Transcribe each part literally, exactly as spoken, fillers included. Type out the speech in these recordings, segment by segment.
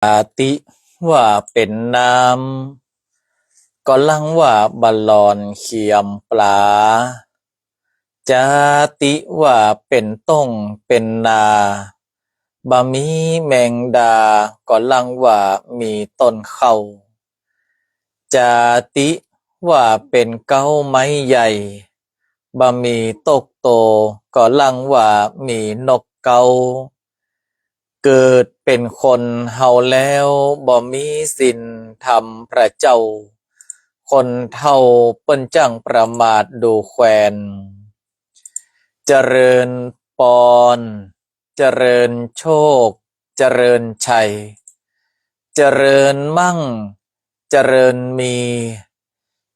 าติว่าเป๋นน้ำ ก็ลังว่าบ่หล่อนเขียมปลา จาติว่าเป๋นต้งเป๋นนา บ่มีแมงดา ก็ลังว่ามีต้นเข้า จาติว่าเป๋นเก๊าไม้ใหญ่ บ่มีตกโต ก็ลังว่ามีนกเก๊า เกิดเป๋นคนเฮาแล้ว บ่มีศีลธรรมพระเจ้า คนเฒ่าเปิ้นจั้งประมาทดูแควน เจริญปอน เจริญโชค เจริญชัย เจริญมั่ง เจริญมี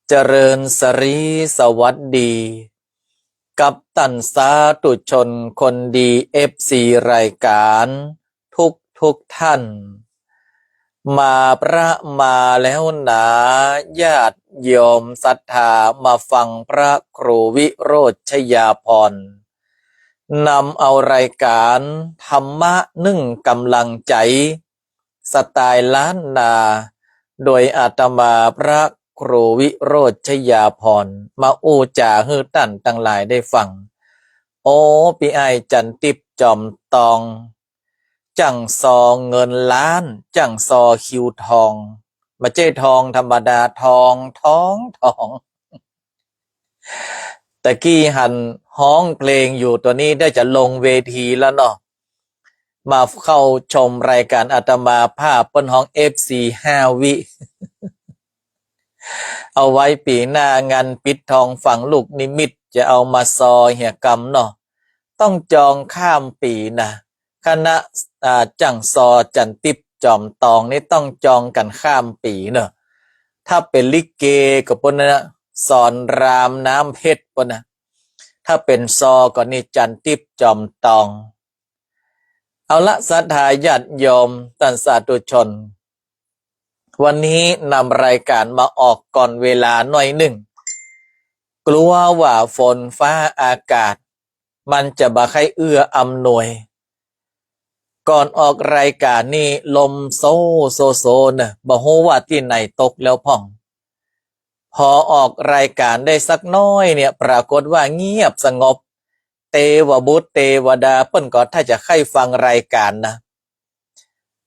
เจริญสรีสวัสดี กับต้านสาธุชนคนดี เอฟซี รายก๋านทุกทุกท่าน มาพระมาแล้วหนา ญาติโยมศรัทธามาฟังพระครูวิโรจน์ชยาภรณ์ นำเอารายก๋านธรรมะนึ่งก๋ำลังใจ๋ สไตล์ล้านนา โดยอาตมาพระครูวิโรจน์ชยาภรณ์ มาอู้จ๋าหื้อต้านตังหลายได้ฟัง โอ้ ปี้อ้ายจันทร์ติ๊บจอมตอง จั้งซอเงินล้าน จั้งซอคิวทอง บ่ใจ้ทองธรรมดา ทอง ทอง ทอง ตะกี้หันฮ้องเพลงอยู่ ต๋อนนี้ได้จะลงเวทีแล้วเนาะ มาเข้าชมรายก๋านอาตมาภาพ เปิ้นฮ้อง เอฟซี ห้าวิ เอาไว้ปี๋หน้างานปิดทองฝังลูกนิมิต จะเอามาซอเหียกำเนาะ ต้องจองข้ามปี๋นะ คณะ อ่า จั้งซอจันทร์ติ๊บจอมตองนี่ต้องจองกั๋นข้ามปี๋เนาะ ถ้าเป๋นลิเกก็ปู้นนะ สอนรามน้ำเพชรปู้นนะ ถ้าเป๋นซอก็นี่จันทร์ติ๊บจอมตอง เอาละ ศรัทธาญาติโยมต้านสาธุชน วันนี้นำรายก๋านมาออกก่อนเวลาหน้อยนึ่ง กลัวว่าฝนฟ้าอากาศ มันจะบ่ใค่เอื้ออำนวย ก่อนออกรายก๋านนี่ลมโซ โซ โซเนาะ บ่ฮู้ว่าตี้ไหนตกแล้วพ่อง พอออกรายก๋านได้สักหน้อยเนี่ย ปรากฏว่าเงียบสงบ เตวบุตรเตวดาเปิ้นก็ถ้าจะใค่ฟังรายก๋านนะ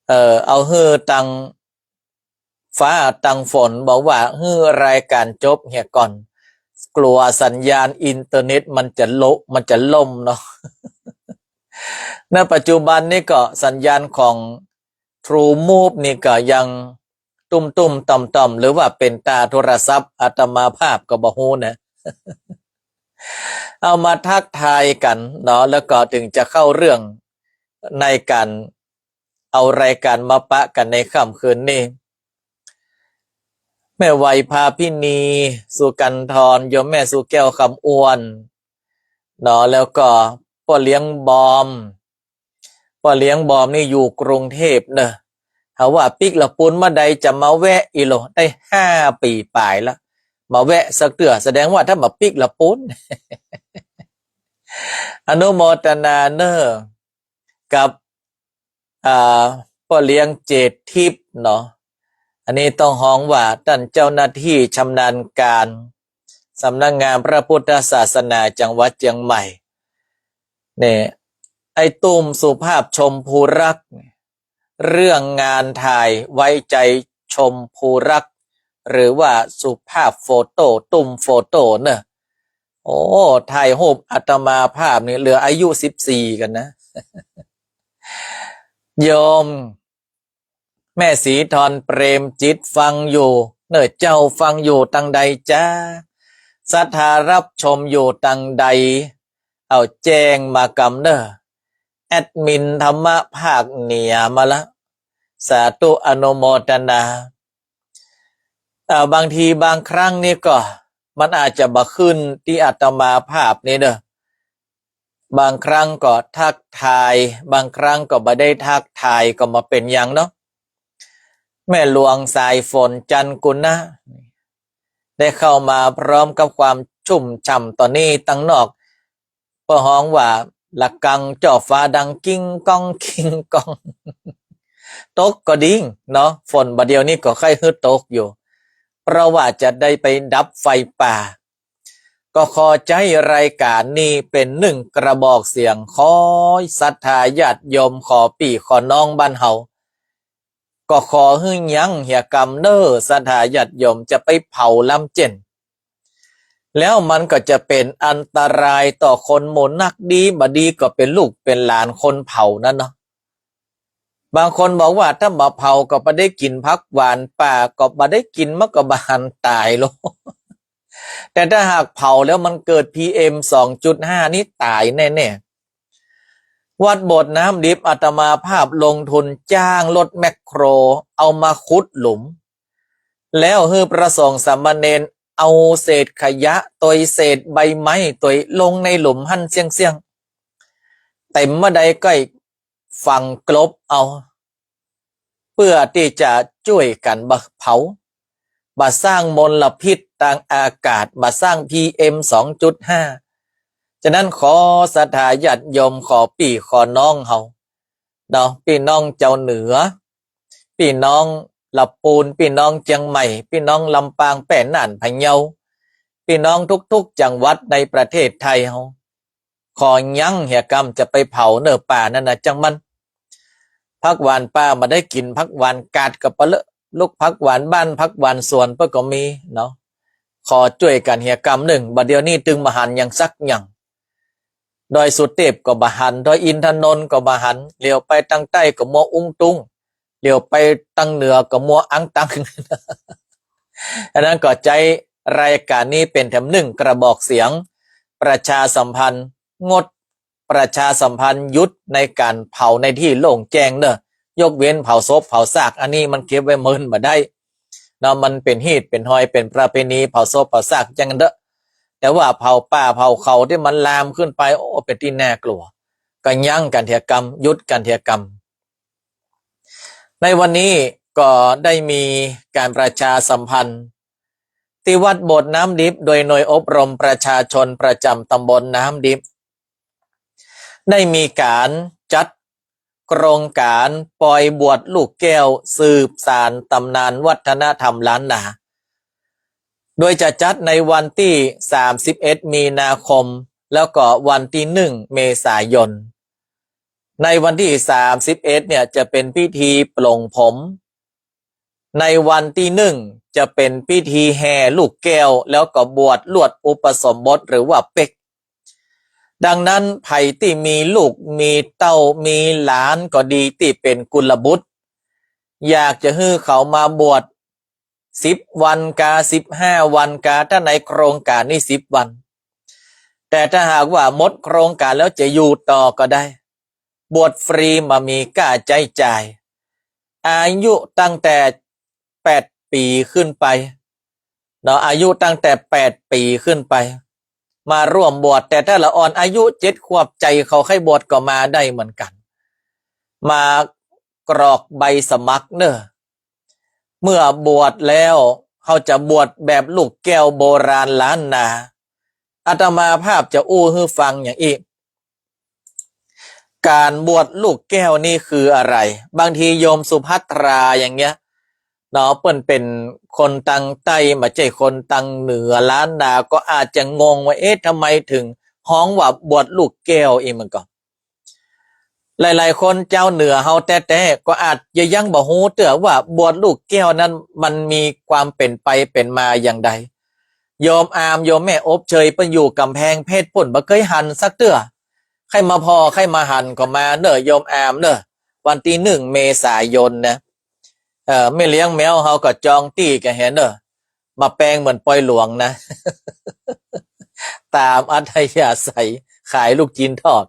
เอ่อ เอาหื้อตังฟ้าตังฝน บอกว่าหื้อรายก๋านจบเหียก่อน กลัวสัญญาณอินเทอร์เน็ตมันจะโละ มันจะล่มเนาะ ณ ปัจจุบันนี่ก็สัญญาณของ ทรูมูฟนี่ก็ยังตุ้มๆ ต่อมๆ หรือว่าเป๋นต๋าโทรศัพท์อาตมาภาพก็บ่ฮู้นะ เอามาทักทายกั๋นเนาะ แล้วก็ถึงจะเข้าเรื่องในก๋านเอารายก๋านมาปะกั๋นในค่ำคืนนี้ แม่ไหวพาพินี สุกันทร โยมแม่สุแก้ว คำอ้วน เนาะ แล้วก็ป้อเลี้ยงบอม ป้อเลี้ยงบอมนี่อยู่กรุงเทพฯเนอะ หาว่าปิ๊กละปูนเมื่อใดจะมาแวะอีโหล ได้ห้าปี๋ป๋ายละ มาแวะสักเตื้อ แสดงว่าถ้าบ่ปิ๊กละปูน อนุโมทนาเนอะ กับ อ่า ป้อเลี้ยงเจดทิพย์เนาะ อันนี้ต้องฮ้องว่าต้านเจ้าหน้าตี้ชำนาญก๋าน สำนักงานพระพุทธศาสนาจังหวัดเจียงใหม่ เนี่ย ไอ้ตุ้มสุภาพชมพูรักษ์ เรื่องงานถ่ายไว้ใจชมพูรักษ์ หรือว่าสุภาพโฟโต้ ตุ้มโฟโต้เนอะ โอ้ ถ่ายฮูปอาตมาภาพนี่เหลืออายุสิบสี่กั๋นนะ โยมแม่ศรีธร เปรมจิต ฟังอยู่เนอะเจ้า ฟังอยู่ตังใดจ๊ะ ศรัทธารับชมอยู่ตังใด เอาแจ้งมากำเนอะ แอดมินธรรมะภาคเหนือมาละ สาธุอนุโมทนา เอ่อ บางทีบางครั้งนี่ก็ มันอาจจะบ่ขึ้นตี้อาตมาภาพนี่เนอะ บางครั้งก็ทักทาย บางครั้งก็บ่ได้ทักทาย ก็บ่เป๋นหยังเนาะ แม่หลวงสายฝน จันทร์กุณะ ได้เข้ามาพร้อมกับความชุ่มฉ่ำ ต๋อนนี้ตังนอก เปิ้นฮ้องว่าระฆังจ่อฟ้าดังกิ้งก้องกิ้งก้อง ตกก็ดีเนาะ ฝนบ่าเดี่ยวนี้ก็ใค่หื้อตกอยู่ เพราะว่าจะได้ไปดับไฟป่า ก็ขอใจ๊รายก๋านนี้เป๋นนึ่งกระบอกเสียง ขอศรัทธาญาติโยม ขอปี้ขอน้องบ้านเฮา ก็ขอหื้อยั้งเหียกำเน่อ ศรัทธาญาติโยม จะไปเผาลำเจ๋น แล้วมันก็จะเป๋นอันตรายต่อคนหมู่นัก ดีบ่ดีก็เป๋นลูกเป๋นหลานคนเผานั้นเนาะ บางคนบอกว่าถ้าบ่เผาก็บ่ได้กิ๋นผักหวานป่า ก็บ่ได้กิ๋นมันก็บ่หันต๋ายลง แต่ถ้าหากเผาแล้วมันเกิด PM สองจุดห้า นี่ต๋ายแน่ๆ วัดโบสถ์น้ำดิบอาตมาภาพลงทุนจ้างรถแมคโครเอามาขุดหลุม แล้วหื้อพระสงฆ์สามเณรเอาเศษขยะตวยเศษใบไม้ตวยลงในหลุมหั้นเสี้ยงๆ เต๋มบ่าใดก็ฝังกลบเอา เปื้อตี้จะจ้วยกั๋นบ่าเผา บ่าสร้างมลพิษตางอากาศ บ่าสร้าง PM สองจุดห้า ฉะนั้นขอศรัทธาญาติโยม ขอปี้ขอน้องเฮาเนาะ ปี้น้องเจ้าเหนือ ปี้น้องละปูน ปี้น้องเจียงใหม่ ปี้น้องลำปาง แป้ น่าน พะเยา ปี้น้องทุกๆ จังหวัดในประเทศไทยเฮา ขอยั้งเหียกำ จะไปเผาเน่อป่านั้นนะ จั้งมัน ผักหวานป่าบ่ได้กิ๋น ผักหวานกาดก็ปะเลอะ ลูกผักหวานบ้านผักหวานสวนเปิ้นก็มีเนาะ ขอจ้วยกั๋นเหียกำนึ่ง บ่าเดี่ยวนี้ตึงบ่หันหยังสักอย่าง ดอยสุเตพก็บ่หัน ดอยอินทนนท์ก็บ่หัน เหลียวไปตางใต้ก็มัวอุ้งตุ้ง เหลียวไปตางเหนือก็มัวอังตัง อันนั้นก็ใจ๊รายก๋านนี้เป๋นแถมนึ่งกระบอกเสียง ประชาสัมพันธ์ งด ประชาสัมพันธ์หยุดในก๋านเผาในตี้โล่งแจ้งเน่อ ยกเว้นเผาศพเผาซาก อันนี้มันเก็บไว้เมินบ่ได้เนาะ มันเป๋นฮีตเป๋นฮอย เป๋นประเพณีเผาศพเผาซากจั้งนั้นเต๊อะ แต่ว่าเผาป่าเผาเขาตี้มันลามขึ้นไป โอ้ เป๋นตี้น่ากลัว ก็ยั้งกั๋นเหียกำ หยุดกั๋นเหียกำ ในวันนี้ก็ได้มีก๋านประชาสัมพันธ์ ตี้วัดโบสถ์น้ำดิบ โดยหน่วยอบรมประชาชนประจ๋ำตำบลน้ำดิบ ได้มีก๋านจัดโครงก๋านปอยบวชลูกแก้ว สืบสานต๋ำนานวัฒนธรรมล้านนา โดยจะจัดในวันตี้ สามสิบเอ็ด มีนาคม แล้วก็วันตี้ หนึ่ง เมษายน ในวันตี้ สามสิบเอ็ด เนี่ยจะเป๋นพิธีปลงผม ในวันตี้ หนึ่ง จะเป๋นพิธีแห่ลูกแก้ว แล้วก็บวชลวดอุปสมบทหรือว่าเป๊ก ดังนั้นใผตี้มีลูกมีเต้ามีหลานก็ดีตี้เป๋นกุลบุตร อยากจะหื้อเขามาบวช สิบวันกา สิบห้าวันกา ถ้าในโครงก๋านนี้ สิบวัน แต่ถ้าหากว่าหมดโครงก๋านแล้วจะอยู่ต่อก็ได้ บวชฟรีบ่มีก้าใจ๊จ่าย อายุตั้งแต่ แปด ปี๋ขึ้นไปเนาะ อายุตั้งแต่ แปด ปี๋ขึ้นไป มาร่วมบวช แต่ถ้าละอ่อนอายุ เจ็ด ขวบ ใจ๋เขาใค่บวชก็มาได้เหมือนกั๋น มากรอกใบสมัครเน่อ เมื่อบวชแล้ว เขาจะบวชแบบลูกแก้วโบราณล้านนา อาตมาภาพจะอู้หื้อฟังอย่างอี้ ก๋านบวชลูกแก้วนี่คืออะไร บางทีโยมสุภัทราอย่างเงี้ยเนาะ เปิ้นเป๋นคนตางใต้ บ่ใจ้คนตางเหนือล้านนา ก็อาจจะงงว่า เอ๊ะ ทำไมถึงฮ้องว่าบวชลูกแก้ว อี้มันก็ หลายๆ คนจาวเหนือเฮาแต๊ๆ ก็อาจจะยังบ่ฮู้เตื้อว่าบวชลูกแก้วนั้นมันมีความเป๋นไปเป๋นมาอย่างใด โยมอามโยมแม่อบเชยเปิ้นอยู่ก๋ำแพงเพชรปู๊น บ่เกยหันสักเตื้อ ใค่มาผ่อใค่มาหันก็มาเน่อโยมอามเน่อ วันตี้ หนึ่ง เมษายนนะ เอ่อ แม่เลี้ยงแมวเฮาก็จองตี้กั๋นแหมเน่อ บ่าแปงเหมือนปอยหลวงนะ ต๋ามอัธยาศัย ขายลูกจิ๊นทอด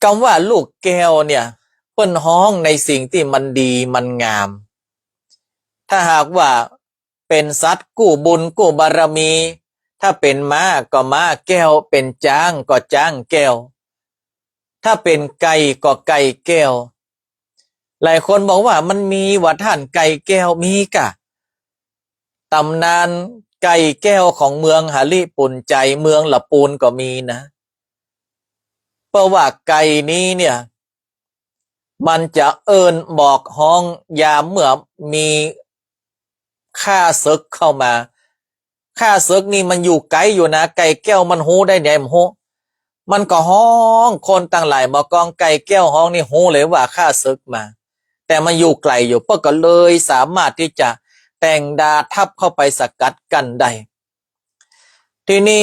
กำว่าลูกแก้วเนี่ย เปิ้นฮ้องในสิ่งตี้มันดีมันงาม ถ้าหากว่าเป๋นสัตว์กู้บุญกู้บารมี ถ้าเป๋นม้าก็ม้าแก้ว เป๋นจ๊างก็จ๊างแก้ว ถ้าเป๋นไก่ก็ไก่แก้ว หลายคนบอกว่ามันมีว่าต้านไก่แก้ว มีก่ะ ต๋ำนานไก่แก้วของเมืองหริภุญไชย เมืองละปูนก็มีนะ เพราะว่าไก่นี้เนี่ย มันจะเอิ้นบอกฮ้องยามเมื่อมีข้าศึกเข้ามา ข้าศึกนี่มันอยู่ไก๋อยู่นะ ไก่แก้วมันฮู้ได้ไง บ่ฮู้ มันก็ฮ้อง คนตังหลายหมู่กอง ไก่แก้วฮ้องนี่ฮู้เลยว่าข้าศึกมา แต่มันอยู่ไก๋อยู่ เปิ้นก็เลยสามารถตี้จะแต่งดาทัพเข้าไปสกัดกั้นได้ ทีนี้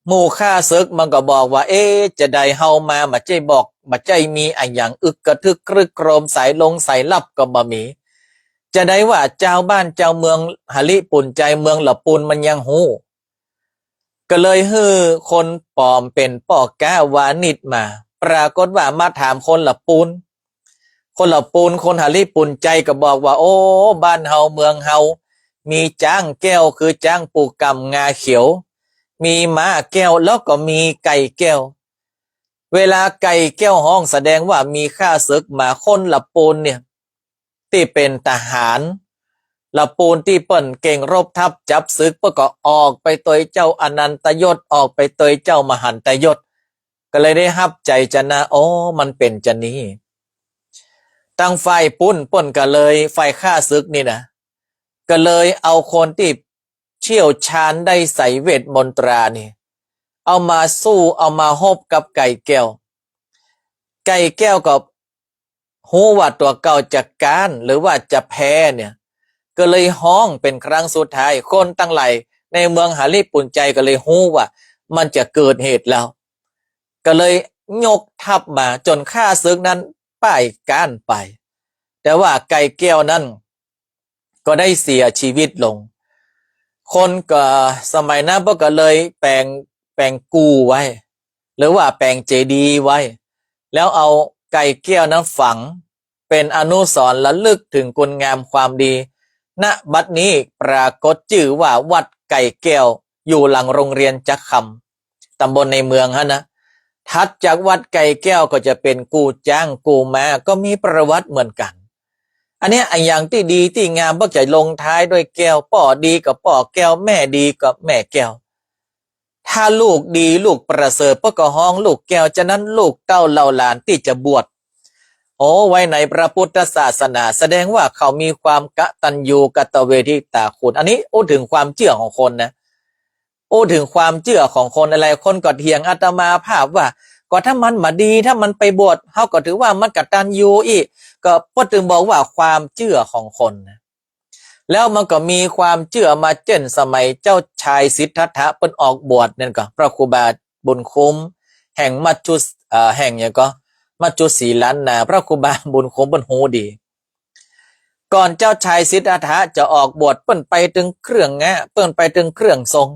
หมู่ข้าศึกมันก็บอกว่า เอ๊ะ จาใดเฮามา บ่ใจ้บอก บ่ใจ้มีอะหยังอึกกระทึกครึกโครม สายลงสายลับก็บ่มี จาใดว่าจาวบ้านจาวเมืองหริปุญไชย เมืองหละปูนมันยังฮู้ ก็เลยหื้อคนป๋อมเป๋นป้อก๊าวานิชมา ปรากฏว่ามาถามคนหละปูน คนหละปูน คนหริปุญไชยก็บอกว่า โอ้ บ้านเฮาเมืองเฮา มีจ๊างแก้ว คือจ๊างปูก๋ำงาเขียว มีม้าแก้ว แล้วก็มีไก่แก้ว เวลาไก่แก้วฮ้องแสดงว่ามีข้าศึกมา คนหละปูนเนี่ย ตี้เป๋นทหารหละปูนตี้เปิ้นเก่งรบทัพจับศึก เปิ้นก็ออกไปตวยเจ้าอนันตยศ ออกไปตวยเจ้ามหันตยศ ก็เลยได้ฮับชัยชนะ โอ้ มันเป๋นจานี้ ตังฝ่ายปูนเปิ้นก็เลย ฝ่ายข้าศึกนี่นะ ก็เลยเอาคนตี้เชี่ยวชาญได้ไสยเวทมนตรานี่ เอามาสู้ เอามาฮบกับไก่แก้ว ไก่แก้วก็ฮู้ว่าตั๋วเก่าจะก๊านหรือว่าจะแพ้เนี่ย ก็เลยฮ้องเป๋นครั้งสุดท้าย คนตังหลายในเมืองหริปุญไชยก็เลยฮู้ว่ามันจะเกิดเหตุแล้ว ก็เลยยกทัพมาจ๋นข้าศึกนั้นป้ายก๊านไป แต่ว่าไก่แก้วนั้น ก็ได้เสียชีวิตลง คนก็ สมัยนั้นเปิ้นก็เลยแป๋ง แป๋งกู่ไว้ หรือว่าแป๋งเจดีย์ไว้ แล้วเอาไก่แก้วนั้นฝัง เป๋นอนุสรณ์ระลึกเถิงคุณงามความดี ณ บัดนี้ปรากฏจื้อว่าวัดไก่แก้ว อยู่หลังโรงเรียนจักคำ ต๋ำบลในเมืองหั้นนะ ถัดจากวัดไก่แก้วก็จะเป๋นกู่จ๊างกู่ม้า ก็มีประวัติเหมือนกั๋น อันเนี้ย อะหยังตี้ดีตี้งามเปิ้นจะลงท้ายด้วยแก้ว ป้อดีก็ป้อแก้ว แม่ดีก็แม่แก้ว ถ้าลูกดีลูกประเสริฐเปิ้นก็ฮ้องลูกแก้ว ฉะนั้นลูกเต้าเหล่าหลานตี้จะบวช โอ้ ไว้ในพระพุทธศาสนา แสดงว่าเขามีความกตัญญูกตเวทิตาคุณ อันนี้อู้เถิงความเจื้อของคนนะ อู้เถิงความเจื้อของคน หลายๆ คนก็เถียงอาตมาภาพว่า ก็ถ้ามันบ่ดี ถ้ามันไปบวช เฮาก็ถือว่ามันกตัญญูอี้ ก็เปิ้นจึงบอกว่าความเจื้อของคนนะ แล้วมันก็มีความเจื้อมาเจ้นสมัยเจ้าชายสิทธัตถะเปิ้นออกบวชนั่นก็ พระครูบาบุญคุ้ม แห่งมัจจุ เอ่อ แห่งหยังก็ มัจจุศรีล้านนา พระครูบาบุญคุ้มเปิ้นฮู้ดี ก่อนเจ้าชายสิทธัตถะจะออกบวช เปิ้นไปเถิงเครื่องงะ เปิ้นไปเถิงเครื่องทรง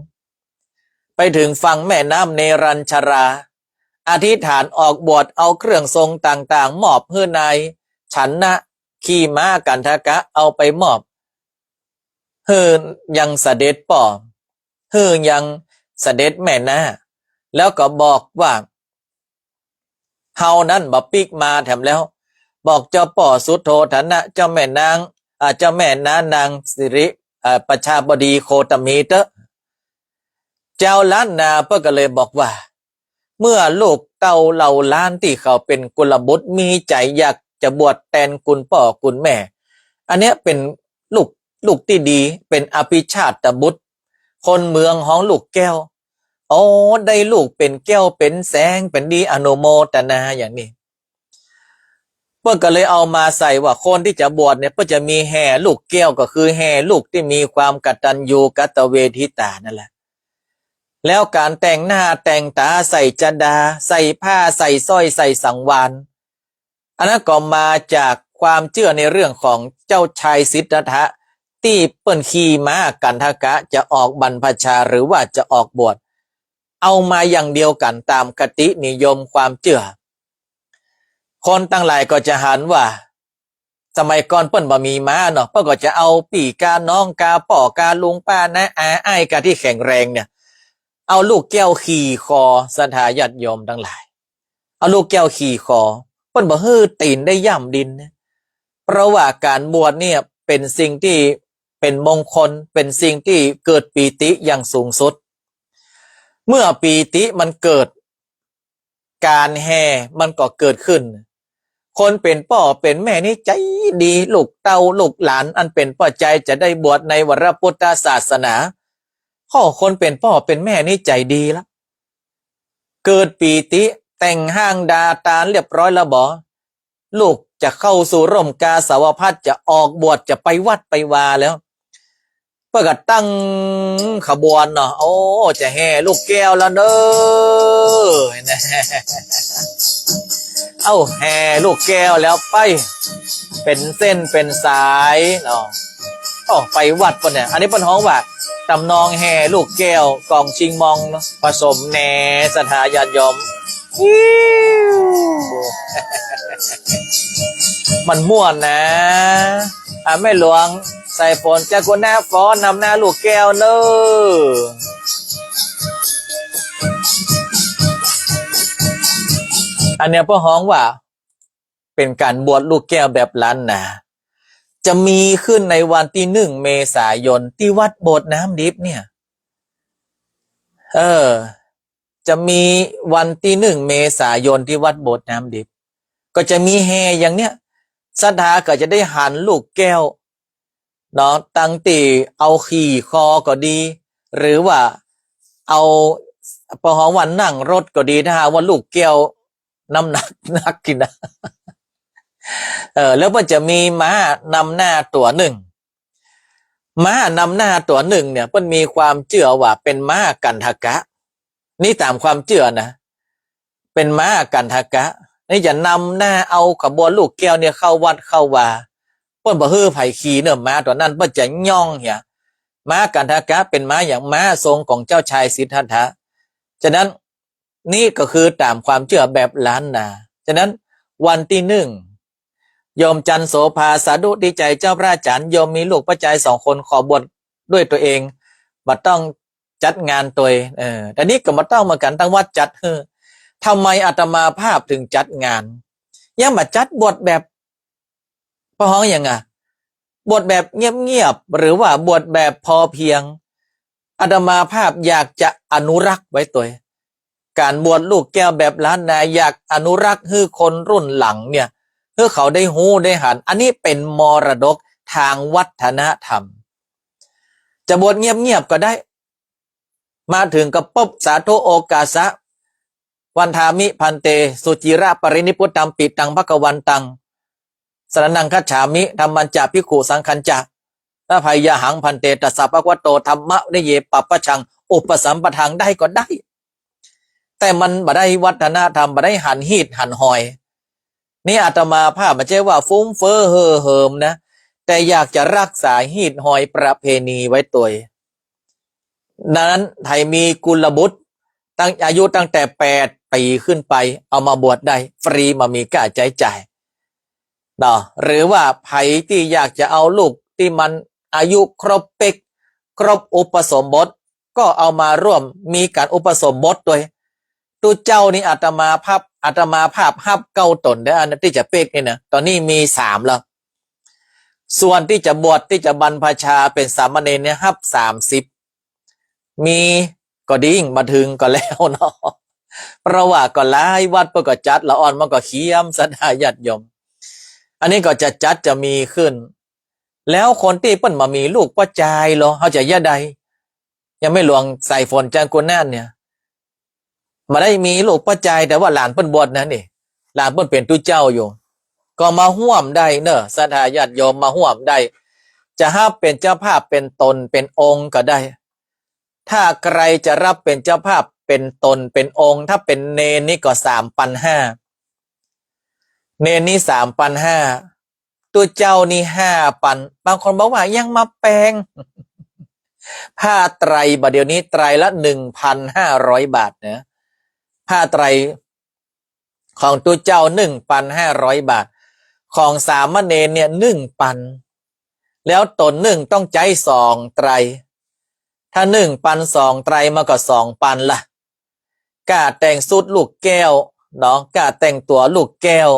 ไปเถิงฝั่งแม่น้ำเนรัญชรา อธิษฐานออกบวช เอาเครื่องทรงต่างๆ มอบหื้อนายฉันนะ ขี่ม้ากัณฑกะเอาไปมอบ หื้อยังเสด็จป้อ หื้อยังเสด็จแม่นา แล้วก็บอกว่า เฮานั้นบ่ปิ๊กมาแถมแล้ว บอกเจ้าป้อสุโธทนะ เจ้าแม่นาง อ่า เจ้าแม่น้านางสิริ อ่า ประชาบดีโคตมีเต๊อะ จาวล้านนาเปิ้นก็เลยบอกว่า เมื่อลูกเต้าเหล่าหลานตี้เขาเป๋นกุลบุตร มีใจ๋อยากจะบวชแตนกุณป้อกุณแม่ อันเนี้ยเป๋นลูก ลูกตี้ดี เป๋นอภิชาตบุตร คนเมืองฮ้องลูกแก้ว โอ้ ได้ลูกเป๋นแก้วเป๋นแสง เป๋นดี อนุโมทนาอย่างนี้ เปิ้นก็เลยเอามาใส่ว่าคนตี้จะบวชเนี่ย เปิ้นจะมีแห่ลูกแก้ว ก็คือแห่ลูกตี้มีความกตัญญูกตเวทิตานั่นแหละ แล้วก๋านแต่งหน้าแต่งต๋า ใส่จดา ใส่ผ้า ใส่สร้อย ใส่สังวาล อันนั้นก็มาจากความเจื้อในเรื่องของเจ้าชายสิทธัตถะ ตี้เปิ้นขี่ม้ากัณฑกะจะออกบรรพชาหรือว่าจะออกบวช เอามาอย่างเดียวกั๋นต๋ามคตินิยมความเจื้อ คนตังหลายก็จะหันว่า สมัยก่อนเปิ้นบ่มีม้าเนาะ เปิ้นก็จะเอาปี้กาน้องกาป้อกาลุงป้าน้าอาอ้ายกาตี้แข็งแรงเนี่ย เอาลูกแก้วขี่คอ ศรัทธาญาติโยมตังหลาย เอาลูกแก้วขี่คอ เปิ้นบ่หื้อตี๋นได้ย่ำดินนะ เพราะว่าก๋านบวชเนี่ยเป๋นสิ่งตี้เป๋นมงคล เป๋นสิ่งตี้เกิดปีติอย่างสูงสุด เมื่อปีติมันเกิด ก๋านแห่มันก็เกิดขึ้น คนเป๋นป้อเป๋นแม่นี่ใจ๋ดี ลูกเต้าลูกหลานอันเป๋นป้อใจ๋จะได้บวชในวรพุทธศาสนา ข้อคนเป๋นป้อเป๋นแม่นี่ใจ๋ดีละ เกิดปี๋ติ แต่งฮ้างดาต๋านเรียบร้อยแล้วบ่ ลูกจะเข้าสู่ร่มกาสาวพัสตร์ จะออกบวช จะไปวัดไปวาแล้ว เปิ้นก็ตั้งขบวนเนาะ โอ้ จะแห่ลูกแก้วแล้วเน้อ เอ้า แห่ลูกแก้วแล้วไป เป๋นเส้นเป๋นสายเนาะ โอ้ ไปวัดเปิ้นเนี่ย อันนี้เปิ้นฮ้องว่า ต๋ำนองแห่ลูกแก้ว ก๋องชิงมองเนาะ ผสมแหน่ ศรัทธาญาติโยม มันม่วนนะ อ่ะ แม่หลวงสายฝน เจ้าคุณหน้าฟ้อนนำหน้าลูกแก้วเน้อ อันเนี้ยเปิ้นฮ้องว่า เป๋นก๋านบวชลูกแก้วแบบล้านนา จะมีขึ้นในวันตี้หนึ่งเมษายนตี้วัดโบสถ์น้ำดิบเนี่ย เออ จะมีวันตี้หนึ่งเมษายนตี้วัดโบสถ์น้ำดิบ ก็จะมีแห่อย่างเนี้ย ศรัทธาก็จะได้หันลูกแก้วเนาะ ตั้งตี้เอาขี่คอก็ดี หรือว่าเอา เปิ้นฮ้องว่านั่งรถก็ดี ถ้าหากว่าลูกแก้ว น้ำหนัก หนักขึ้นนะ เออ แล้วเปิ้นจะมีม้านำหน้าตั๋วนึ่ง ม้านำหน้าตั๋วนึ่งเนี่ย เปิ้นมีความเจื้อว่าเป๋นม้ากัณฑกะ นี่ต๋ามความเจื้อนะ เป๋นม้ากัณฑกะ นี่จะนำหน้าเอาขบวนลูกแก้วเนี่ยเข้าวัดเข้าวา เปิ้นบ่หื้อใผขี่เน่อ ม้าตั๋วนั้น เปิ้นจะย่องเหีย ม้ากัณฑกะเป๋นม้าอย่าง ม้าทรงของเจ้าชายสิทธัตถะ ฉะนั้น นี่ก็คือต๋ามความเจื้อแบบล้านนา ฉะนั้นวันตี้หนึ่ง โยมจันทร์โสภา สาธุดีใจ๋เจ้าพระอาจ๋ารย์ โยมมีลูกป้อจายสองคน ขอบวชด้วยตั๋วเอง บ่ต้องจัดงานตวย เออ แต่นี้ก็บ่ต้องเหมือนกั๋น ตางวัดจัดหื้อ ทำไมอาตมาภาพถึงจัดงาน ยังบ่จัดบวชแบบ เปิ้นฮ้องหยังอะ บวชแบบเงียบๆ หรือว่าบวชแบบพอเพียง อาตมาภาพอยากจะอนุรักษ์ไว้ตวย ก๋านบวชลูกแก้วแบบล้านนา อยากอนุรักษ์หื้อคนรุ่นหลังเนี่ย หื้อเขาได้ฮู้ได้หัน อันนี้เป๋นมรดกตางวัฒนธรรม จะบวชเงียบๆ ก็ได้ มาเถิงก็ปุ๊บ สาธุโอกาสะ วันทามิภันเต สุจิระปรินิพพุตัมปิตังภะคะวันตัง สรณังคัจฉามิ ธัมมัญจะภิกขุสังฆัญจะ อะภัยยะหังภันเต ตัสสะภะคะวะโต ธัมมะวินัยเย ปัปปะชัง อุปสัมปทัง ได้ก็ได้ แต่มันบ่ได้วัฒนธรรม บ่ได้หันฮีตหันหอย นี่อาตมาภาพบ่ใจ้ว่าฟุ่มเฟ้อเห่อเหิมนะ แต่อยากจะรักษาฮีตหอยประเพณีไว้ตวย ดังนั้นใผมีกุลบุตร ตั้ง อายุตั้งแต่แปดปี๋ขึ้นไป เอามาบวชได้ ฟรี บ่มีก้าใจ๊จ่ายเนาะ หรือว่าใผตี้อยากจะเอาลูกตี้มันอายุครบเป๊ก ครบอุปสมบท ก็เอามาร่วมมีก๋านอุปสมบทตวย ตุ๊เจ้านี่อาตมาภาพ อาตมาภาพฮับเก้าต๋นเด้อ อันตี้จะเป๊กนี่นะ ต๋อนนี้มีสามแล้ว ส่วนตี้จะบวช ตี้จะบรรพชาเป๋นสามเณรเนี่ย ฮับสามสิบ มีก็ดี บ่เถิงก็แล้วเนาะ เพราะว่าก็หลายวัดเปิ้นก็จัด ละอ่อนมันก็เคียม ศรัทธาญาติโยม อันนี้ก็จะจัด จะมีขึ้น แล้วคนตี้เปิ้นบ่มีลูกป้อจายลอ เฮาจะเยียะใด อย่างแม่หลวงสายฝน จันทร์กุณาถเนี่ย บ่ได้มีลูกป้อจาย แต่ว่าหลานเปิ้นบวชนะนี่ หลานเปิ้นเป๋นตุ๊เจ้าอยู่ ก็มาฮ่วมได้เนาะ ศรัทธาญาติโยมมาฮ่วมได้ จะฮับเป๋นเจ้าภาพเป๋นต๋นเป๋นองค์ก็ได้ ถ้าใครจะฮับเป๋นเจ้าภาพเป๋นต๋นเป๋นองค์ ถ้าเป๋นเณรนี่ก็สามปันห้า เณรนี่สามปันห้า ตุ๊เจ้านี่ห้าปัน บางคนบอกว่ายังบ่แปง ผ้าไตรบ่าเดี่ยวนี้ไตรละหนึ่งปันห้าร้อยบาทนะ ผ้าไตรของตุ๊เจ้าหนึ่งปันห้าร้อยบาท ของสามเณรเนี่ยหนึ่งปัน แล้วต๋นนึ่งต้องใจ๊สองไตร ถ้าหนึ่งปันสองไตรมันก็สองปันละ ก้าแต่งสุดลูกแก้วเนาะ ก้าแต่งตั๋วลูกแก้ว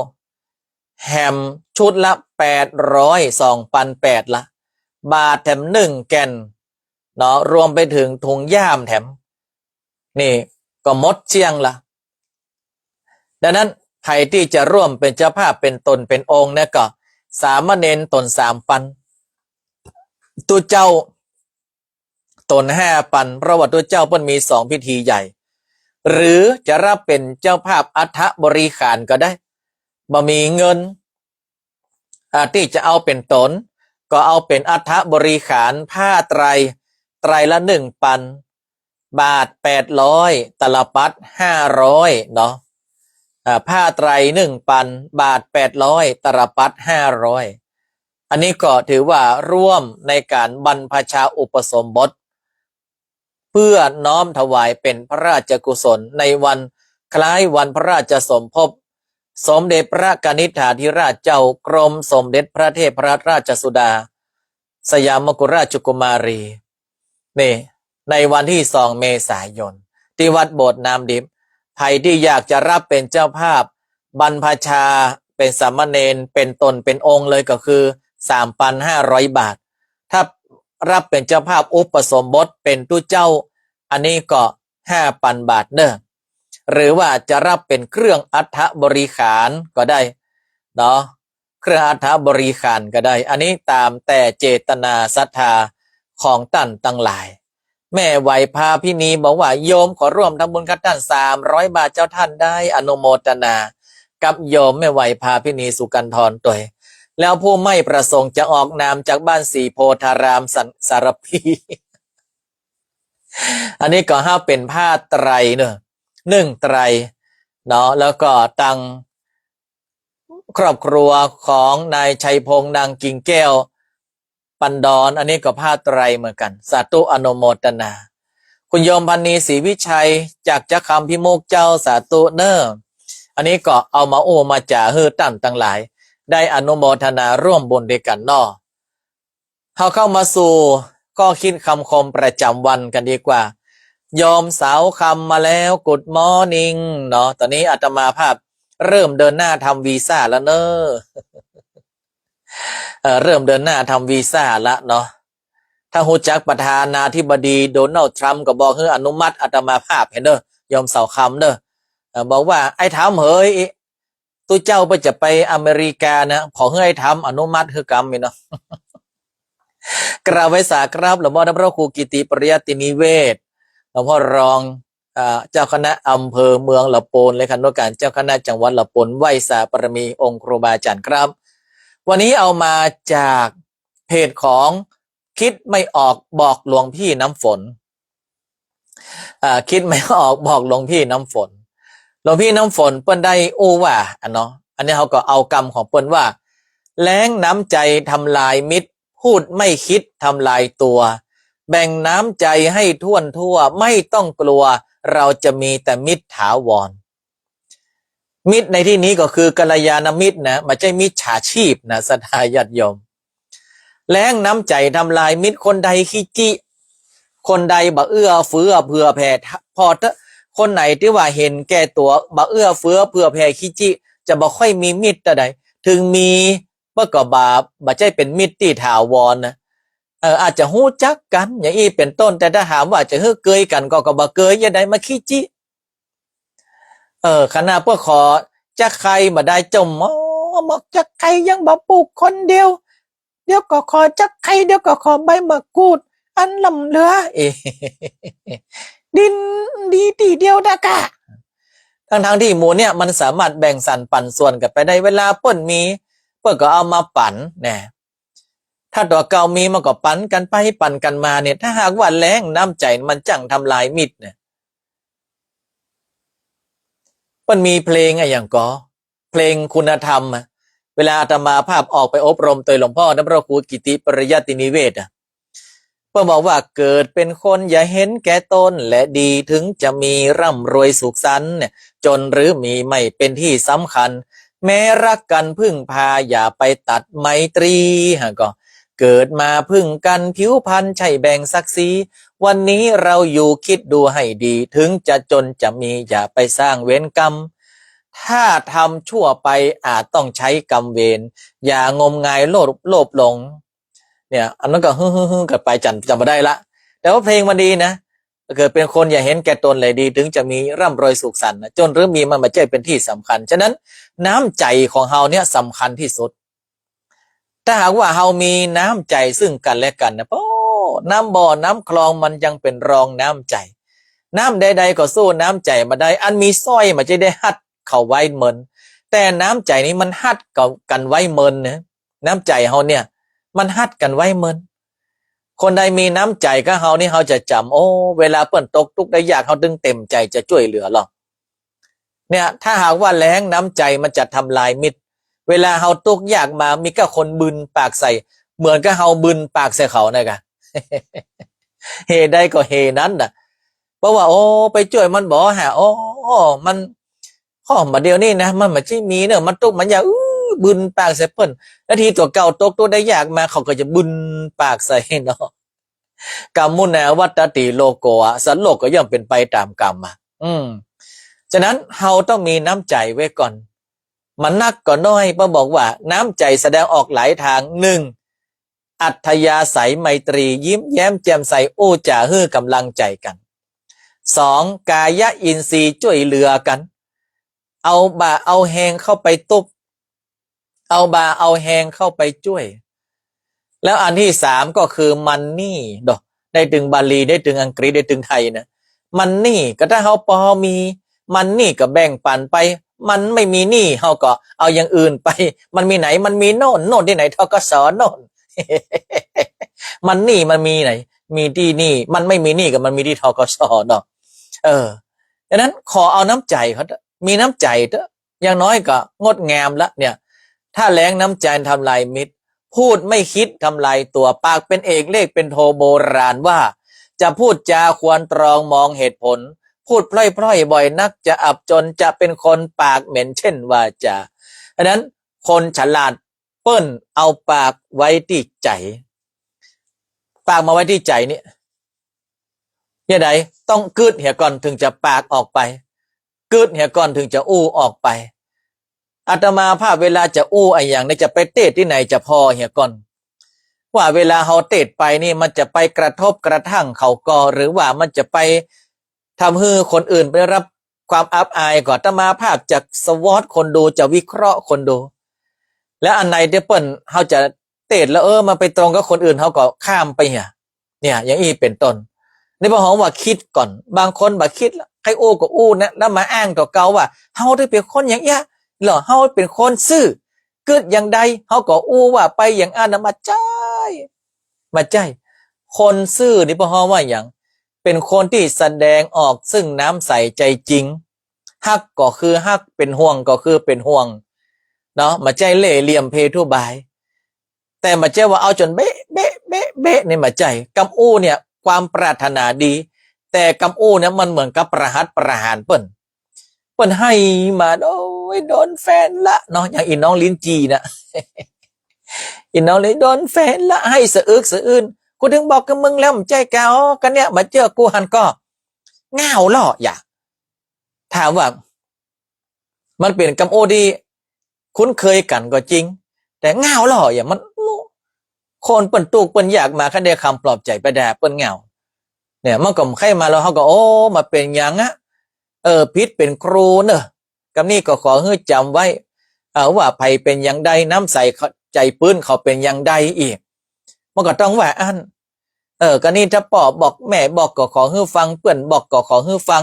แหมชุดละแปดร้อย สองปันแปดละ บาทแถมนึ่งแก่นเนาะ รวมไปเถิงถุงย่ามแถม นี่ก็หมดเสี้ยงละ ดังนั้น ใผตี้จะร่วมเป๋นเจ้าภาพเป๋นต๋นเป๋นองค์เนี่ยก็ สามเณรต๋นสามปัน ตุ๊เจ้าต๋นห้าปัน เพราะว่าตุ๊เจ้าเปิ้นมีสองพิธีใหญ่ หรือจะฮับเป๋นเจ้าภาพอัฐบริขารก็ได้ บ่มีเงิน อ่า ตี้จะเอาเป๋นต๋น ก็เอาเป๋นอัฐบริขาร ผ้าไตร ไตรละหนึ่งปัน บาทแปดร้อย ตลับปัตรห้าร้อยเนาะ อ่า ผ้าไตรหนึ่งปัน บาทแปดร้อย ตลับปัตรห้าร้อย อันนี้ก็ถือว่าร่วมในก๋านบรรพชาอุปสมบท เพื่อน้อมถวายเป๋นพระราชกุศลในวันคล้ายวันพระราชสมภพสมเด็จพระกนิษฐาธิราชเจ้ากรมสมเด็จพระเทพรัตนราชสุดา สยามกุฎราชกุมารี นี่ ในวันตี้สองเมษายน ตี้วัดโบสถ์น้ำดิบ ใผตี้อยากจะฮับเป๋นเจ้าภาพ บรรพชาเป๋นสามเณร เป๋นต๋นเป๋นองค์เลยก็คือ สามปันห้าร้อยบาท ถ้าฮับเป๋นเจ้าภาพอุปสมบทเป๋นตุ๊เจ้า อันนี้ก็ห้าปันบาทเน่อ หรือว่าจะฮับเป๋นเครื่องอัฐบริขารก็ได้เนาะ เครื่องอัฐบริขารก็ได้ อันนี้ต๋ามแต่เจตนาศรัทธาของต้านตังหลาย แม่ไหวพาพินีบอกว่า โยมขอร่วมทำบุญกับต้านสามร้อยบาทเจ้า ต้านได้อนุโมทนา กับโยมแม่ไหวพาพินีสุกันทรตวย แล้วผู้ไม่ประสงค์จะออกนามจากบ้านศรีโพธารามสัน สารภี อันนี้ก็ฮับเป๋นผ้าไตรเน่อ หนึ่งไตรเนาะ แล้วก็ตังครอบครัวของนายชัยพงษ์ นางกิ่งแก้ว ปันดอน อันนี้ก็ผ้าไตรเหมือนกั๋น สาธุอนุโมทนา คุณโยมพันนีศรีวิชัยจากจ๊ะคำพิมุกเจ้า สาธุเน่อ อันนี้ก็เอามาอู้มาจ๋าหื้อต้านตังหลาย ได้อนุโมทนาร่วมบุญตวยกั๋นเนาะ เฮาเข้ามาสู่ข้อคิดคำคมประจ๋ำวันกั๋นดีกว่า โยมสาวคำมาแล้ว Good morning เนาะ ต๋อนนี้อาตมาภาพเริ่มเดินหน้าทำวีซ่าแล้วเน่อ เอ่อ เริ่มเดินหน้าทำวีซ่าละเนาะ ถ้าฮู้จักประธานาธิบดีโดนัลด์ทรัมป์ก็บอกหื้ออนุมัติอาตมาภาพหั้นเน่อ โยมสาวคำเน่อ เอ่อ บอกว่า ไอ้ทรัมป์เหย ตุ๊เจ้าเปิ้นจะไปอเมริกานะ ขอหื้อไอ้ทรัมป์อนุมัติหื้อกำนี่เนาะ กราบไหว้สาครับ หลวงพ่อท่านพระครูกิติปริยัตินิเวศน์ หลวงพ่อรอง อ่า เจ้าคณะอำเภอเมืองละปูน เลขานุการเจ้าคณะจังหวัดละปูน ไหว้สาบารมีองค์ครูบาอาจ๋ารย์ครับ วันนี้เอามาจากเพจของ คิดไม่ออกบอกหลวงพี่น้ำฝน อ่า คิดไม่ออกบอกหลวงพี่น้ำฝน หลวงพี่น้ำฝนเปิ้นได้อู้ว่า อันเนาะ อันนี้เฮาก็เอากำของเปิ้นว่า แล้งน้ำใจทำลายมิตร พูดไม่คิดทำลายตัว แบ่งน้ำใจให้ถ้วนทั่ว ไม่ต้องกลัว เราจะมีแต่มิตรถาวร มิตรในตี้นี้ก็คือกัลยาณมิตรนะ บ่ใจ้มิจฉาชีพนะ ศรัทธาญาติโยม แล้งน้ำใจ๋ทำลายมิตร คนใดขี้จี้ คนใดบ่เอื้อเฟื้อเผื่อแผ่ ผ่อเต๊อะ คนไหนตี้ว่าเห็นแก่ตั๋ว บ่เอื้อเฟื้อเผื่อแผ่ ขี้จี้ จะบ่ค่อยมีมิตรเต้าใด ถึงมี เปิ้นก็บ่ บ่ใจ้เป๋นมิตรตี้ถาวรนะ เออ อาจจะฮู้จักกั๋น อย่างอี้เป๋นต้น แต่ถ้าหากว่าจะหื้อเกยกั๋นก็ ก็บ่เกย จะใดมาขี้จี้ เออ ขนาดเปิ้นขอจักไคร้บ่ได้ เจ้าหมอบอกจักไคร้ยังบ่ปลูกคนเดียว เดี๋ยวก็ขอจักไคร้ เดี๋ยวก็ขอใบมะกรูด อันล้ำเหลือ เอ๊ะ ดินดีตี้เดียวดะกะ ทั้งๆ ตี้หมู่เนี่ยมันสามารถแบ่งสรรปันส่วนกั๋นไปได้ เวลาเปิ้นมี เปิ้นก็เอามาปั๋นแน่ ถ้าตั๋วเก่ามีมันก็ปั๋นกั๋นไปปั๋นกั๋นมาเนี่ย ถ้าหากว่าแล้งน้ำใจ๋มันจั้งทำลายมิตรเนี่ย เปิ้นมีเพลงอะหยังก่อ เพลงคุณธรรมอะ เวลาอาตมาภาพออกไปอบรมโตยหลวงพ่อท่านพระครูกิติปริยัตินิเวศน์อะ เปิ้นบอกว่า เกิดเป็นคนอย่าเห็นแก่ตนและดี ถึงจะมีร่ำรวยสุขสันต์เนี่ย จนหรือมีไม่เป็นที่สำคัญ แม้รักกันพึ่งพาอย่าไปตัดไมตรี ฮะ ก็เกิดมาพึ่งกันผิวพรรณใช่แบ่งศักดิ์ศรี วันนี้เราอยู่คิดดูให้ดี ถึงจะจนจะมีอย่าไปสร้างเวรกรรม ถ้าทำชั่วไปอาจต้องใช้กรรมเวร อย่างมงายโลภ โลภหลง เนี่ย อันนั้นก็ฮึ่งๆๆ กั๋นไป จ๋ำ จ๋ำบ่ได้ละ แต่ว่าเพลงมันดีนะ เกิดเป๋นคนอย่าเห็นแก่ตนเลยดี เถิงจะมีร่ำรวยสุขสันต์นะ จ๋นหรือมีมันบ่ใจ้เป๋นตี้สำคัญ ฉะนั้นน้ำใจ๋ของเฮาเนี่ยสำคัญตี้สุด ถ้าหากว่าเฮามีน้ำใจ๋ซึ่งกั๋นและกั๋นนะ โอ้ น้ำบ่อน้ำคลองมันยังเป๋นรองน้ำใจ๋ น้ำใดๆ ก็สู้น้ำใจ๋บ่ได้ อันมีสร้อยมันจะได้ฮัดเข้าไว้เมิน แต่น้ำใจ๋นี่มันฮัดเข้ากั๋นไว้เมินนะ น้ำใจ๋เฮาเนี่ย มันฮัดกั๋นไว้เมิน คนใดมีน้ำใจ๋กับเฮานี่ เฮาจะจ๋ำ โอ้ เวลาเปิ้นตกตุ๊กข์ได้ยาก เฮาเถิงเต๋มใจ๋จะจ้วยเหลือลอ เนี่ย ถ้าหากว่าแล้ง น้ำใจ๋มันจะทำลายมิตร เวลาเฮาตุ๊กข์ยากมา มีก้าคนบึนปากใส่ เหมือนกับเฮาบึนปากใส่เขานะกะ เหตุใดก็เหตุนั้นน่ะ เพราะว่า โอ้ ไปจ้วยมันบ่หา โอ้ มัน ข้อมาเดี๋ยวนี้นะ มันบ่ใจ้มีเนาะ มันตุ๊กข์มันยาก อื้อ บึนปากใส่เปิ้น แล้วทีตั๋วเก่าตกตุ๊กข์ได้ยากมา เขาก็จะบึนปากใส่เนาะ กัมมุนาวัตตติโลโกอะ สัตว์โลกก็ย่อมเป๋นไปต๋ามกรรมอะ อืม ฉะนั้นเฮาต้องมีน้ำใจ๋ไว้ก่อน บ่นักก็น้อย พระบอกว่าน้ำใจ๋แสดงออกหลายตาง หนึ่ง อัธยาศัยไมตรี ยิ้มแย้มแจ่มใส อู้จ๋าหื้อก๋ำลังใจ๋กั๋น สอง กายะอินทรีย์จ้วยเหลือกั๋น เอาบ่าเอาแฮงเข้าไปตุ๊บ เอาบ่าเอาแฮงเข้าไปจ้วย แล้วอันตี้สามก็คือ money เนาะ ได้ตึงบาลี ได้ตึงอังกฤษ ได้ตึงไทยนะ money ก็ถ้าเฮาปอมี money ก็แบ่งปั๋นไป มันไม่มีหนี้ เฮาก็เอาอย่างอื่นไป มันมีไหน มันมีโน่น โน่นตี้ไหน ธ.ก.ส. โน่น money มันมีไหน มีตี้นี่ มันไม่มีหนี้ก็มันมีตี้ ธ.ก.ส. เนาะ เออ ฉะนั้นขอเอาน้ำใจ๋เขาเถอะ มีน้ำใจ๋เถอะ อย่างน้อยก็งดงามละเนี่ย ถ้าแล้งน้ำใจ๋ทำลายมิตร พูดไม่คิดทำลายตั๋ว ปากเป๋นเอกเลขเป๋นโท โบราณว่า จะพูดจาควรตรองมองเหตุผล พูดพล่อยๆ บ่อยนักจะอับจน จะเป็นคนปากเหม็นเช่นวาจา ฉะนั้นคนฉลาดเปิ้นเอาปากไว้ตี้ใจ๋ ปากมาไว้ตี้ใจ๋นี่ เยียะใด ต้องกึ๊ดเหียก่อนเถิงจะปากออกไป กึ๊ดเหียก่อนเถิงจะอู้ออกไป อาตมาภาพเวลาจะอู้อะหยังเนี่ย จะไปเตศน์ตี้ไหนจะผ่อเหียก่อน ว่าเวลาเฮาเตศน์ไปนี่มันจะไปกระทบกระทั่งเขาก่อ หรือว่ามันจะไปทำหื้อคนอื่นได้รับความอับอายก่อ อาตมาภาพจะสวอตคนดู จะวิเคราะห์คนดู แล้วอันไหนตี้เปิ้น เฮาจะเตศน์แล้ว เออ มันไปตรงกับคนอื่น เฮาก็ข้ามไปเหีย เนี่ย อย่างอี้เป๋นต้น นี่ปะฮ้องว่าคิดก่อน บางคนบ่คิดละ ใค่อู้ก็อู้นะ แล้วมาอ้างตั๋วเก่าว่า เฮาได้เป๋นคนอย่างเอี้ยะ เหรอ เฮาเป๋นคนซื่อ กึ๊ดอย่างใด เฮาก็อู้ว่าไปอย่างอั้นนะ บ่ใจ้ บ่ใจ้ คนซื่อนี่ปะฮ้องว่าหยัง เป๋นคนตี้แสดงออกซึ่งน้ำใสใจจริง ฮักก็คือฮัก เป๋นห่วงก็คือเป๋นห่วง เนาะ บ่ใจ้เล่ห์เหลี่ยมเพทุบาย แต่บ่ใจ้ว่าเอาจ๋นเบ๊ะ เบ๊ะ เบ๊ะ เบ๊ะ นี่บ่ใจ้ กำอู้เนี่ยความปรารถนาดี แต่กำอู้เนี่ยมันเหมือนกับประหัตประหารเปิ้น เปิ้นไห้มา โอ๊ย โดนแฟนละเนาะ อย่างอีน้องลิ้นจี่น่ะ อีน้องลิ้น โดนแฟนละ ไห้สะอึกสะอื้น กูเถิงบอกกับมึงแล้ว บ่ใจ้กา อ๋อ กะเนี่ย บ่เจื้อกูหันก่อ ง่าวล่อ อย่า ถามว่า มันเป๋นกำอู้ตี้คุ้นเคยกั๋นก็จริง แต่ง่าวล่อ อย่า มัน คนเปิ้นตุ๊กข์เปิ้นยากมา คันได้กำปลอบใจ๋ไปแด่เปิ้นง่าว เนี่ย มันก็ใค่มาแล้ว เฮาก็ โอ้ บ่าเป๋นหยังอะ เออ ผิดเป๋นครูเน่อ กำนี้ก็ขอหื้อจ๋ำไว้ เออ ว่าใผเป๋นอย่างใด น้ำใสใจ๋ปื๊นเขาเป๋นอย่างใดอีก มันก็ต้องว่าอั้น เออ กะนี้ถ้าป้อบอกแม่บอกก็ขอหื้อฟัง เปื้อนบอกก็ขอหื้อฟัง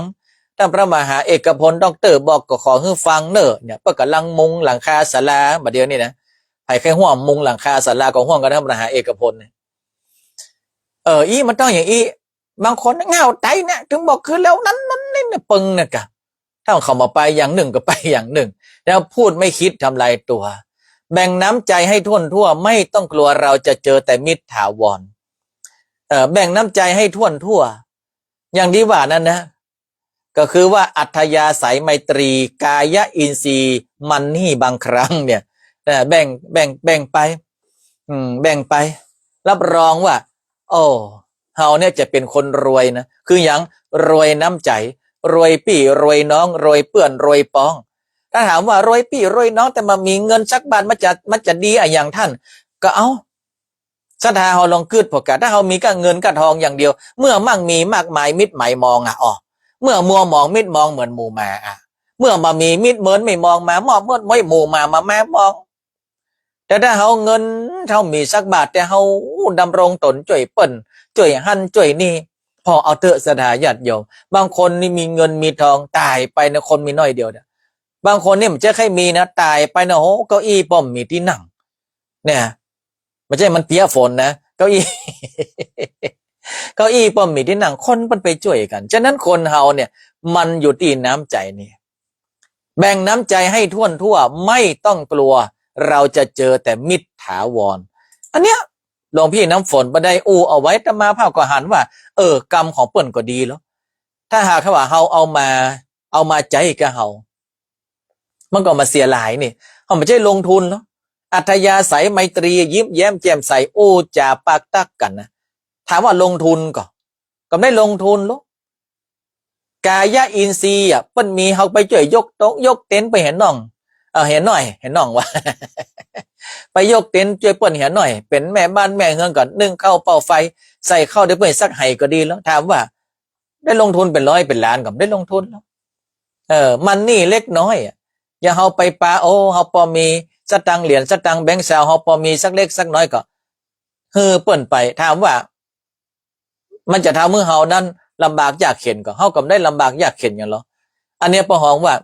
ต้านพระมหาเอกพลด็อกเตอร์บอกก็ขอหื้อฟังเน่อ เนี่ย เปิ้นก่ำลังมุงหลังคาศาลาบ่าเดี่ยวนี้นะ ใผใค่ฮ่วมมุงหลังคาศาลาก็ฮ่วมกั๋น ต้านพระมหาเอกพลเนี่ย เออ อี้มันต้องอย่างอี้ บางคนง่าวไตเนี่ย เถิงบอกคืนแล้วนั้นนั้นนี่เนี่ย เปิงเนี่ยกะ ถ้าเขาบ่ไปอย่างนึ่งก็ไปอย่างนึ่ง แล้วพูดไม่คิดทำลายตั๋ว แบ่งน้ำใจ๋ให้ถ้วนทั่ว ไม่ต้องกลัวเราจะเจอแต่มิตรถาวร เอ่อ แบ่งน้ำใจ๋ให้ถ้วนทั่ว อย่างตี้ว่านั้นนะ ก็คือว่าอัธยาศัยไมตรี กายะอินทรีย์ มันนี่บางครั้งเนี่ย เอ่อ แบ่ง แบ่ง แบ่งไป อืม แบ่งไป รับรองว่า โอ้ เฮาเนี่ยจะเป๋นคนรวยนะ คือหยัง รวยน้ำใจ๋ รวยปี้ รวยน้อง รวยเปื้อน รวยป๊อง ถ้าถามว่ารวยปี้รวยน้อง แต่บ่มีเงินสักบาท มันจะ มันจะดีอะหยังต้าน ก็เอ้า ศรัทธาเฮาลองกึ๊ดผ่อก่ะ ถ้าเฮามีก้าเงินก้าทองอย่างเดียว เมื่อมั่งมีมากมายมิตรหมายมองอะ อ้อ เมื่อมัวหมองมิตรมองเหมือนหมู่หมาอะ เมื่อบ่มีมิตรเมินไม่มองมา มอบเมินไม่หมู่หมามาแม้มอง แต่ถ้าเฮาเงินเฮาบ่มีสักบาท แต่เฮาดำรงต๋นจ้วยเปิ้น จ้วยหั้นจ้วยนี่ ผ่อเอาเต๊อะศรัทธาญาติโยม บางคนนี่มีเงินมีทอง ต๋ายไปนะ คนมีน้อยเดียวเนี่ย บางคนนี่มันจะใค่มีนะ ต๋ายไปนะ โห เก้าอี้ป้อมบ่มีตี้นั่ง เนี่ย บ่ใจ้มันเปียะฝนนะ เก้าอี้ เก้าอี้ป้อมบ่มีตี้นั่ง คนมันไปจ้วยกั๋น ฉะนั้นคนเฮาเนี่ย มันอยู่ตี้น้ำใจ๋นี่ แบ่งน้ำใจ๋ให้ถ้วนทั่ว ไม่ต้องกลัว เราจะเจอแต่มิตรถาวร อันเนี้ย หลวงพี่น้ำฝนบ่ได้อู้เอาไว้ อาตมาภาพก็หันว่า เออ กำของเปิ้นก็ดีแล้ว ถ้าหากว่าเฮาเอามา เอามาใจ๊กับเฮา มันก็บ่เสียหายนี่ เฮาบ่ใจ้ลงทุนเนาะ อัธยาศัยไมตรี ยิ้มแย้มแจ่มใส อู้จ๋าปากตั๊กกั๋นนะ ถามว่าลงทุนก่อ ก็บ่ได้ลงทุนหรอก กายะอินทรีย์อะ เปิ้นมี เฮาไปจ้วยยกโต๊ะยกเต็นท์ ไปเหียน้อง เออ เหียน้อย เหียน้องวะ ไปยกเต็นท์จ้วยเปิ้นเหียน้อย เป๋นแม่บ้านแม่เฮือนก็นึ่งข้าวเป่าไฟ ใส่ข้าวหื้อเปิ้นสักไหก็ดีแล้ว ถามว่า ได้ลงทุนเป๋นร้อยเป๋นล้านก็บ่ได้ลงทุนหรอก เออ มันนี่เล็กน้อยอะ อย่างเฮาไปปา โอ้ เฮาปอมีสตางค์เหรียญ สตางค์แบงก์ซาว เฮาปอมีสักเล็กสักน้อยก็หื้อเปิ้นไป ถามว่า มันจะทำหื้อเฮานั้นลำบากยากเข็ญก่อ เฮาก็บ่ได้ลำบากยากเข็ญหยังหรอก อันเนี้ยเปิ้นฮ้องว่า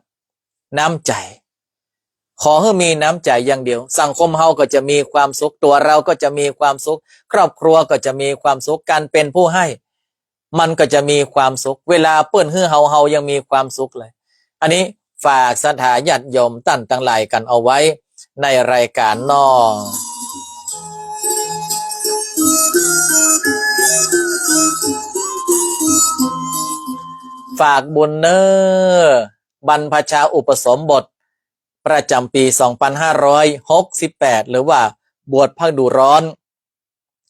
น้ำใจ๋ ขอหื้อมีน้ำใจ๋อย่างเดียว สังคมเฮาก็จะมีความสุข ตั๋วเราก็จะมีความสุข ครอบครัวก็จะมีความสุข ก๋านเป๋นผู้ให้ มันก็จะมีความสุข เวลาเปิ้นหื้อเฮา เฮายังมีความสุขเลย อันนี้ฝากศรัทธาญาติโยมต้านตังหลายกั๋นเอาไว้ในรายก๋านเนาะ ฝากบุญเน่อ บรรพชาอุปสมบท ประจ๋ำปี๋สองปันห้าร้อยหกสิบแปด หรือว่าบวชภาคฤดูร้อน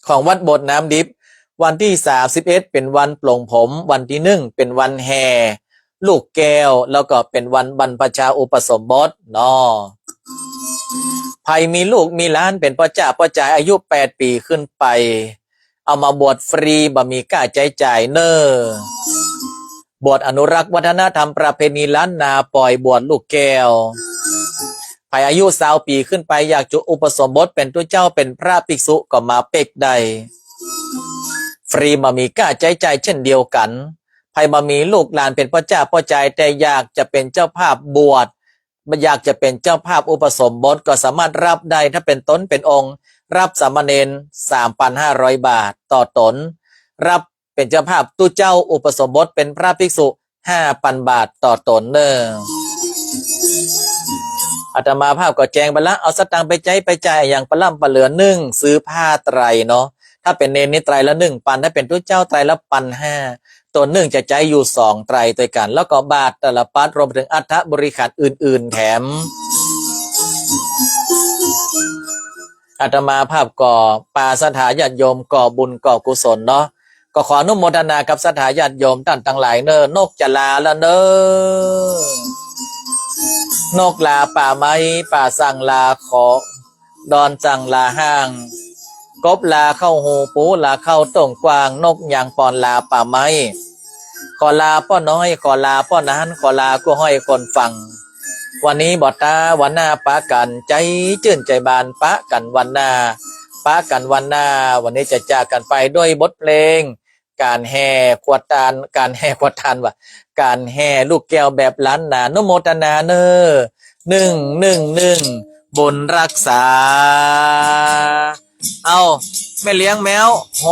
ของวัดโบสถ์น้ำดิบ วันตี้สามสิบเอ็ดเป๋นวันปลงผม วันตี้หนึ่งเป๋นวันแห่ลูกแก้ว แล้วก็เป๋นวันบรรพชาอุปสมบทเนาะ ใผมีลูกมีหลานเป๋นป้อจ๊าป้อจายอายุแปดปี๋ขึ้นไป เอามาบวชฟรี บ่มีก้าใจ๊จ่ายเน่อ บวชอนุรักษ์วัฒนธรรมประเพณีล้านนา ปอยบวชลูกแก้ว ใผอายุซาวปี๋ขึ้นไป อยากจะอุปสมบทเป๋นตุ๊เจ้า เป๋นพระภิกษุก็มาเป๊กได้ ฟรี บ่มีก้าใจ๊จ่ายเช่นเดียวกั๋น ใผบ่มีลูกหลานเป๋นป้อจ๊าป้อจาย แต่อยากจะเป๋นเจ้าภาพบวช อยากจะเป๋นเจ้าภาพอุปสมบทก็สามารถฮับได้ ถ้าเป๋นต๋นเป๋นองค์ ฮับสามเณรสามปันห้าร้อยบาทต่อต๋น ฮับเป๋นเจ้าภาพตุ๊เจ้าอุปสมบทเป๋นพระภิกษุห้าปันบาทต่อต๋นเน่อ อาตมาภาพก็แจ้งไปละ เอาสตางค์ไปใจ๊ไปจ่ายอะหยังปะล่ำปะเหลือ นึ่ง ซื้อผ้าไตรเนาะ ถ้าเป๋นเณรนี่ไตรละนึ่งปัน ถ้าเป๋นตุ๊เจ้าไตรละปันห้า ต๋นนึ่งจะใจ๊อยู่สองไตรตวยกั๋น แล้วก็บาตรตะละปัด รวมไปเถิงอัฐบริขารอื่นๆ แถม อาตมาภาพก็ปาศรัทธาญาติโยมก่อบุญก่อกุศลเนาะ ก็ขออนุโมทนากับศรัทธาญาติโยมต้านตังหลายเน่อ นกจะลาละเน่อ นกลาป่าไม้ ปลาสั่งลาขอ ดอนสั่งลาห้าง กบลาเข้าฮู ปูลาเข้าโต้งกว้าง นกยางปอนลาป่าไม้ ขอลาป้อน้อย ขอลาป้อหนาน ขอลากู้ฮ้อยคนฟัง วันนี้บ่ต๋า วันหน้าปะกั๋น ใจ๋จื้นใจ๋บาน ปะกั๋นวันหน้า ปะกั๋นวันหน้า วันนี้จะจากกั๋นไปด้วยบทเพลง ก๋านแห่ขวดตาน ก๋านแห่ขวดตานว่ะ ก๋านแห่ลูกแก้วแบบล้านนา อนุโมทนาเน่อ นึ่ง นึ่ง นึ่ง บุญฮักษา เอ้า แม่เลี้ยงแม้ว โฮ